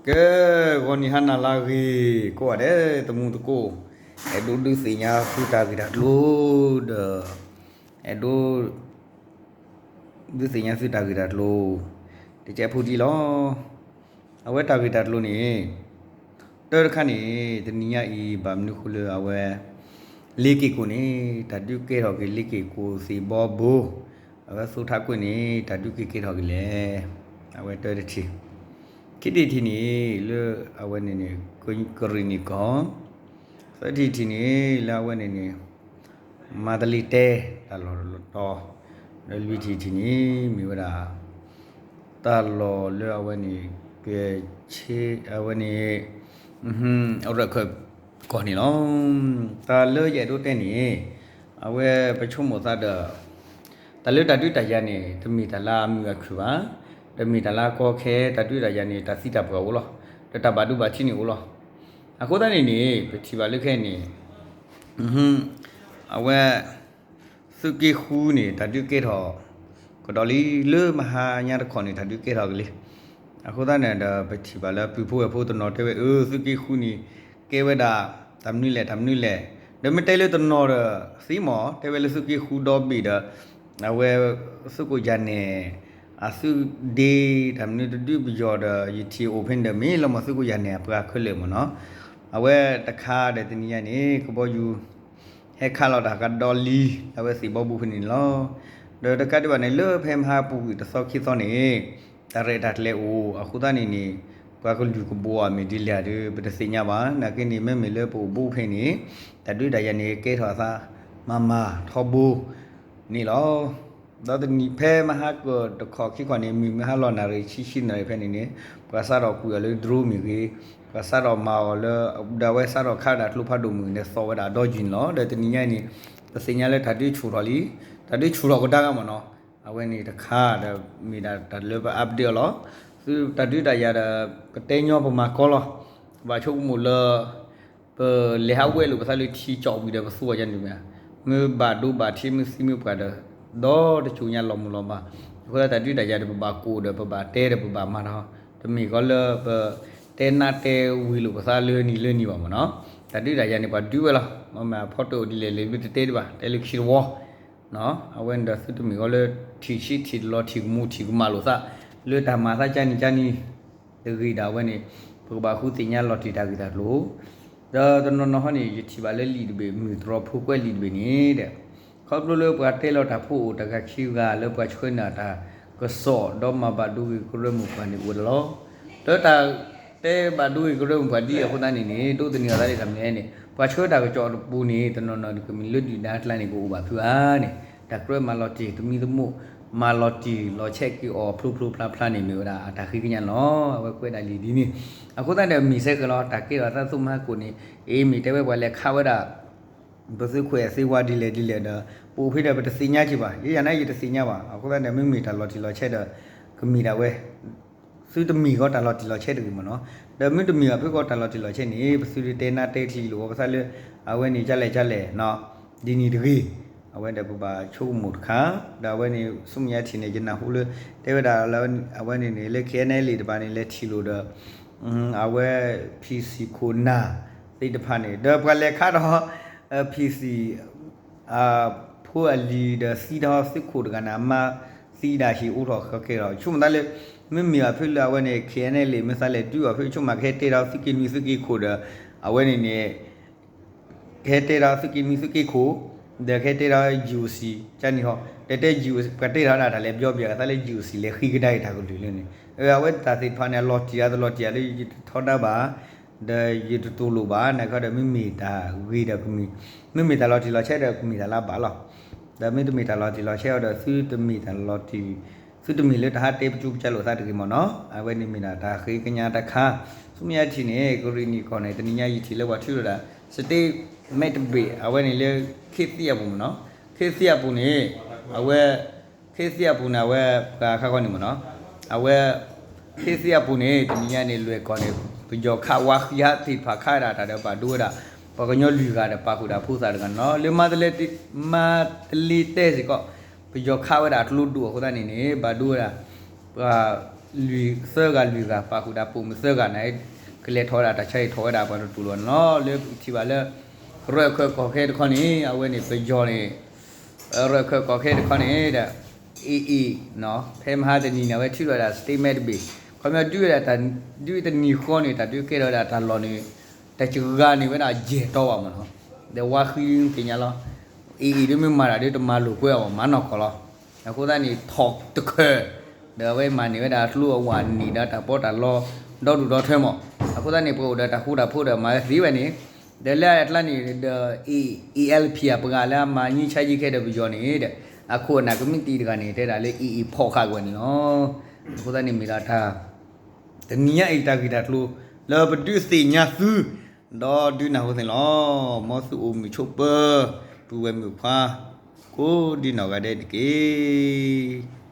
ကဲ ဂီၤနံၤဟါနၤလၢအဂ့ၤ ကိးဂၤဒဲး သမူသကိး, အဲၣ်ဒိးဒုးသ့ၣ်ညါသုတၢ်ဂ့ၢ်တၢ်ကျိၤဒီး အဲၣ်ဒိး ဒုးသ့ၣ်ညါသုတၢ်ဂ့ၢ်တၢ်ကျိၤ တကဲးဖိဒံးလီၤ. အဝဲတၢ်ဂ့ၢ်တၢ်ကျိၤန့ၣ် တၢ်တခါန့ၣ် တနံၤညါအံၤ ဘၣ်မနုၤဃိလၢအဝဲ လ့ၤက့ၤကိၣ်န့ၣ် တၢ်ဒုးကဲထီၣ်က့ၤ လ့ၤက့ၤကိၣ်သ့ၣ်ဘီဘိ အဝဲသိထးကွ့ၢ်န့ၣ် တၢ်ဒုးက့ၤကဲထီၣ်က့ၤလဲၣ်. အဝဲတၢတထံၣ်, ခံထံၣ်တထံၣ်န့ၣ် လၢအဝဲန့ၣ်န့ၣ် ကရ့ၣ်နံၣ်ကီၢ်, သၢထံၣ်တထံၣ်န့ၣ် လၢအဝဲန့ၣ်န့ၣ် မၤတလ့ၤတဲ တၢ်လီၢ်တတီၤ, ဒီးလွံၢ်ထံၣ်တထံၣ်န့ၣ် မ့ၢ်ဝဲဒၣ် တၢ်လီၢ်လၢအဝဲန့ၣ် ကဆ့ အဝဲန့ၣ် အရၢၢ်ခၢၣ်ကီၢ်န့ၣ်လီၤ. တၢ်လၢယအဲၣ်ဒိးတဲန့ၣ် အဝဲပဆိကမိၣ်သးဒီး တၢ်လၢတၢ်ဒုးတၢ်ယၤန့ၣ် တမ့ၢ်တၢ်လၢအမုာ်အခုၣ်ဘၣ်, တမ့ၢ်တၢ်လၢအကီခဲ, တၢ်ဒုးတၢ်ယၤန့ၣ် တၢ်သံတၢ်ပှၢ်အိၣ်လီၤ, ဒီးတၢ်ဘၣ်ဒိဘၣ်ထံးန့ၣ်အိၣ်လီၤ. အဃိသတးန့ၣ်န့ၣ် ပထံၣ်ဘၣ်လၢခဲအံၤန့ၣ် အဝဲ သုးက့ဃုန့ၣ် တၢ်ဒုးကဲထီၣ် ကဒီးလံ, လၢမဟါညါတခီန့ၣ် တၢ်ဒုးကဲထီၣ်က့ၤလံ. အဃိသတးန့ၣ်ဒီး ပထံၣ်ဘၣ်လၢပုၢ်ဖိဝဲၢ်ဖိတနီၤတဲဝဲ အၢ သုးက့ဃုန့ၣ် ကဲဝဲဒၣ် တၢ်မနုၤလဲၣ် တၢ်မနုၤလဲၣ်, ဒီးမ့ၢ်တဲလၢတနီၤဒီး သ့မး တဲဝဲလၢသုးက့ဃုဒီဘ့ၣ်ဒီး အဝဲ သုးခိၣ်ယၤနဲၣ် အသုးဒ့ တၢ်မနုၤတဒုးပယီၤဒီး ယထံၣ်အိၣ်ဖဲန့ၣ်ဒီး မ့ၢ်လီၤမးသုးခိၣ်ယၤနဲၣ်အပှၤခဲလၢာ်မးနီၤ. အဝဲတခါဒီးတနံၤညါန့ၣ် ကဘီယူၤ ဟဲခးလီၤတၢ်ကဒီလံ အဝဲသ့ၣ်ဘီဘိဖဲန့ၣ်လီၤ. ဒီးတကးဒံးဘၣ်န့ၣ် လၢဖဲမဟါပူၤကွံာ်တသီခံသီန့ၣ် တၢ်ရဲၣ်တၢ်ကျဲၤအိၣ် အဃိသတးန့ၣ်န့ၣ် ပှၤကလုာ်ကဘီအမ့ၢ်ဒ်လဲၣ်ဒီး ပတသ့ၣ်ညါဘၣ်. နာ်က့န့ၣ် မ့မ့ၢ်လၢပအိၣ်ဘူးဖဲန့ၣ် တၢ်ဒုးတၢ်ယၤန့ၣ် ကဲထီၣ်အသးမၤမၤထီဘိန့ၣ်လီၤ. ဒီးတနံၤဖဲမဟါကတခီခံခီန့ၣ် မုၢ်မ့ၢ်ဟါလီၤနၣ်ရံၣ်ဆံဆံနၣ်ရံၣ်ဖဲန့ၣ်န့ၣ် ပှၤစးထီၣ်ကွံာ်အီၤလၢ drone မ့ၢ်ဂ့ၤ, ပှၤစးထီၣ်မၤအီၤလၢ ဒီးအဝဲစးထီၣ်ခးဝဲဒၣ်ကျိဖးဒိၣ်မုၢ်န့ၣ် သီၣ်ဝဲဒၣ်ဒီယုၢ်န့ၣ်လီၤ. ဒီးတနံၤညါအံၤန့ၣ် ပသ့ၣ်ညါလၢတၢ်ဒုးဆူၣ်ထီၣ်လံ, တၢ်ဒုးဆူၣ်ထီၣ်ကဒါက့ၤမးနီၤ. အဝဲန့ၣ်တခါဒီး မ့ၢ်ဒၣ်တၢ်လၢပ update အီၤလီၤ. သုတၢ်ဒုးတၢ်ယၤဒီး ပတဲညီပမၤကီလီၤ. ပဘၣ်ဆိကမိၣ်လၢ ပလဲၤဟးဝဲလိာ်ပသးလၢထံကၠီၣ်ဝံၤဒီးပသူအီၤယါန့ၣ်မ့ၢ်, မ့ၢ်ဘၣ်ဒိဘၣ်ထံးမ့ၢ်သံမ့ၢ်ပှၢ်ဒီး ဒီတစိၤညါလီၤမုၢ်လီၤဘၣ်. အဃိသတးတၢ်ဒုးတၢ်ယၤဒီးပဘၣ်ကိးဒီးပဘၣ်တဲဒီးပဘၣ်မၤထီၣ်, တမ့ၢ်ကီလၢပတဲနးတဲဝံၤလိာ်ပသးလၢနံၤလၢနံၤဘၣ်မးနီၤ. တၢ်ဒုးတၢ်ယၤန့ၣ် ပှၤဒုးဝဲလီၤ. မ့ၢ်မ့ၢ်အဖီတၢၣ်အိၣ်ဒ်လဲၣ်လဲၣ် ပတတဲဒံးဘၣ် တဲလၢခံတဝီ အဝဲန့ၣ်ဒီးသုတမ့ၢ်ကီလၢ ထံၣ်ဆံးထံၣ်တလီၤထံၣ်ကမူထံၣ်ကမၣ်လိာ်သး လၢတၢ်မၤသးကၢ်နံၤကၢ်နံၤ တဂ့ၤဒီးအဝဲန့ၣ် ပကဘၣ်ဃုသ့ၣ်ညါလီၤတံၢ်တၢ်ဂ့ၢ်တၢ်ကျိၤ, ဒီးတနီၤနီၤဟီန့ၣ် ယထံၣ်ဘၣ်လၢလံာ်တဘ့ၣ် မုၢ်တြီၤဖိကွဲလံာ်တဘ့ၣ်န့ၣ်ဒီး ခီဖျိလၢပှၤတဲလီၤတၢ်ဖိအိၣ်တဂၤခံဂၤလၢပှၤဆှၢန့ၢ်တၢ်ကစီၣ် ဒီးမၤဘၣ်ဒိဂ့ၤကရၢမိၢ်ပှၢ်န့ၣ်အိၣ်ဝဲဒၣ်လီၤ. လၢတၢ်တဲဘၣ်ဒိဂ့ၤကရၢမိၢ်ပှၢ်ဒ်အံၤအဃိသတးန့ၣ်န့ၣ် ဒိးသန့ၤအသးလၢတၢ်မနုၤန့ၣ် ပှၤဆှၢတၢ်ကစီၣ်တပူၤန့ၣ် တနီၤနီၤန့ၣ် ကမ့ၢ်လၢဒုၣ်ဒါအကျါန့ၣ် ကအိၣ်ဘၣ်ဖုးဧါန့ၣ် တၢ်ကြၢးမၤလီၤတံၢ်သမံသမိး မၤလီၤတံၢ်လီၤဆဲးက့ၤအီၤဖျိဖျိဖျါဖျါန့ၣ် မ့ၢ်ဝဲဒၣ်အတၢ်ဃ့ကညးလီၤ. အဝဲကွဲးဒၣ်လံာ်ဒ်န့ၣ် အဃိသတးဒီးမ့ၢ်စဲဃဲၤလီၤ တၢ်ကဲထီၣ်သးသိၣ်မၤဟါကိၣ်န့ၣ် အ့ မ့ၢ်တဲဝဲပှၤလဲၤခးဝဲဒၣ် ပသုးခွဲးသ့ဝါဒ်လဲၣ်ဒ်လဲၣ်ဒီး ပအိၣ်ဖဲဒီးပတသ့ၣ်ညါက့ၤဘၣ်, ယဲယၤန့ၣ်ယတသ့ၣ်ညါဘၣ်. အဃိသတးန့ၣ် မ့မ့ၢ်တၢ်လီၤတံၢ်လီၤဆဲးဒီး ကမ့ၢ်ဒၣ်ဝဲ သုတမ့ၢ်ဃီတၢ်လီၤတံၢ်လီၤဆဲးတဂ့ၤမ့ၢ်နီၤ. ဒီးမ့တမ့ၢ်ဘၣ်ဖုကီးတၢ်လီၤတံၢ်လီၤဆဲးန့ၣ် ပသုတတဲနါတဲချံလိာ်ဝဲပသးလၢ အဝဲန့ၣ်ကလဲၣ်ကလဲၣ် ဒ်န့ၣ်တဂ့ၤ. အဝဲဒီးပဘၣ်ဆိကမိၣ်တခါ, ဒီးအဝဲန့ၣ် ဆူမဲာ်ညါထံၣ်န့ၣ် ယနၢ်ဟူလၢ တဲဝဲဒၣ်လၢ အဝဲန့ၣ်န့ၣ် လၢ KNLA တဖၣ်န့ၣ် လဲၤထံၣ်လိာ်ဒီး အဝဲ PC ခိၣ်နၢ်သ့ၣ်တဖၣ်န့ၣ် ဒီးပှၤလဲၤခးဒီး PC ဖိအလံၤဒီးသံဒီးသုးခိၣ်တဂၤန့ၣ် အမါသံဒၣ်ဟံၣ်အိၣ်ထီၣ်ဃီကဲထီၣ် ဆိကမိၣ်သးလၢ မ့မ့ၢ်ဘၣ်ဖုလၢအဝဲန့ၣ် KNLA မ့ၢ်သးလဲၤဒုးအီၤဖု ဆိကမိၣ်ကဟဲတဲဒီးသုးက့နွံသုးက့ခိၣ်ဒီး အဝဲန့ၣ်န့ၣ် ကဟဲတဲဒီးသုးက့နွံသုးက့ခိၣ် ဒီးကဟဲတဲဒီး GOC ကန့ၣ်ဟီ တဲတဲ ပှၤတဲထီၣ်ဒၣ်တၢ်လဲၤပျီပျီသးလၢ GOC လဲၤဃ့ကဒါအံၤတၢ်ကလုၢ်လၢန့ၣ် အဝဲတၢ်သ့ၣ်တဖၣ်န့ၣ် အလီၤတံၢ်အါတလီၤတံၢ်အါလၢယတထီဒါဘၣ် ဒီးယတတူၢ်လိာ်ဘၣ် နာ်က့ဒီး မ့မ့ၢ်တၢ်ဂ့ၤဒီးကမ့ၢ် မ့မ့ၢ်တၢ်လီၤတံၢ်လီၤဆဲးဒီးကမ့ၢ်တၢ်လၢအဘၣ်လီၤ. ဒီးမ့တမ့ၢ်တၢ်လီၤတံၢ်လီၤဆဲးအီၤဒီး သုတမ့ၢ်တၢ်လီၤတံၢ် သုတမ့ၢ်လၢတၢ်ဟးတဲပကၠူပကၠါလိာ်သးတဂ့ၤမ့ၢ်နီၤ. အဝဲန့ၣ်မ့ၢ်ဒၣ်တၢ်ဃ့ကညးတခါ ဆူမဲာ်ညါထံၣ်န့ၣ် ကရ့ၣ်နံၣ်ကီၢ်န့ၣ် တနံၤညါယထံၣ်လၢပှၤထုးလိာ်ဒၣ် statement တဘ့ၣ် အဝဲန့ၣ်လၢ ခ့သံအပူၤမ့ၢ်နီၤ. ခ့သံအပူၤန့ၣ် အဝဲ ခ့သံအပူၤန့ၣ် အဝဲပှၤခါခီန့ၣ်မ့ၢ်နီၤ အဝဲ ခ့သံအပူၤန့ၣ် တနံၤညါန့ၣ် လွဲၢ်ကီၢ်န့ၣ် ပယီၤခးဝါဃံဟးသ့ၣ်တဖၣ်ခးဝဲဒၣ်တၢ်ဒီးဘၣ်ဒိဝဲဒၣ် ပှၤကညီလွံၢ်ဂၤဒီးပာ်ဃုာ်ဒၣ်ဖိသၣ်တဂၤန့ၣ်လီၤ. လၢ မါတလ့တဲစ့ၢ်ကီး ပယီၤခးဝဲဒၣ်အကျိဒိၣ်အဃိသတးန့ၣ်န့ၣ် ဘၣ်ဒိဝဲဒၣ် ပှၤ လွံၢ်သၢဂၤလွံၢ်ဂၤ ပာ်ဃုာ်ဒီးပိာ်မုၣ်သၢဂၤန့ၣ် ကလဲၤထီၣ်ဝဲဒၣ်တၢ်ဆါဟံၣ် ထီၣ်ဝဲဒၣ်ပှၤတတူၢ်လိာ်န့ၣ်လီၤ. လၢပထံၣ်ဘၣ်လၢ ရၢၢ်ခၢၣ်ကီၢ်ခဲတခီန့ၣ် အဝဲန့ၣ်ပယီၤန့ၣ် ရၢၢ်ခၢၣ်ကီၢ်ခဲတခီန့ၣ်ဒီး အ့ၣ်အ့ၣ် ဖဲမဟါတနံၤန့ၣ် အဝဲထုးထီၣ်ဝဲဒၣ် statement တဘ့ၣ်, ခီပညီဒုးဝဲဒၣ်တၢ် ဒုးတနံၤဃီန့ၣ် တၢ်ဒုးကဲထီၣ်ဝဲဒၣ်တၢ်လီၢ်န့ၣ် တစှၤန့ၢ်ဝဲဒၣ်ယဲၢ်တီဘၣ်မ့ၢ်နီၤ, ဒီးဝါဃံသ့ၣ်ညါလီၤ. အ့ၣ်အ့ၣ်ဒုးမ့ၢ်မၤတၢ်ဒုးတမၤလိာ်ကွဲအီၤဘၣ် မၤနီၢ်ကီၢ်လီၤ. အဃိသတးန့ၣ် ထီၣ်တခၢၣ် ဒီးအဝဲမၤန့ၢ်ဝဲဒၣ်ကျိအဝဲန့ၣ်ဒီးတၢ်ပီးတၢ်လီ ဒီဒူၣ်ဒီထၢမး. အဃိသတးန့ၣ် ပအိၣ်ဒီးတၢ်ဃူတၢ်ဖိးဒီးမၤဝဲသ့ဝဲန့ၣ်, ဒီးလၢအကျါန့ၣ်ဒီး A- ALP အပှၤလၢအမၤနံၣ်ဆါယံၤခဲဒီးပယီၤန့ၣ်ဒီး အခိၣ်အနၢ်ကမံးတံာ်တဂၤန့ၣ် တဲဒၣ်လၢ အ့ၣ်အ့ၣ် ဖီၣ်ဃာ်ကွံာ်န့ၣ်လီၤ. အဃိသတးန့ၣ်မ့ၢ်ဒၣ်တၢ် တနံၤညါအံၤတၢ်ဂ့ၢ်တၢ်ကျိၤ လၢပဒုးသ့ၣ်ညါသု ဒီးဒုးနၢ်ဟူသ့ၣ်လီၤ. မ်သုအိၣ်မုာ်ဆိးပၢၤ ပုၢ်ဝဲၢ်မုၣ်ခွါ ကိးဒ်နီၢ်ဂၤဒဲးတက့ၢ်.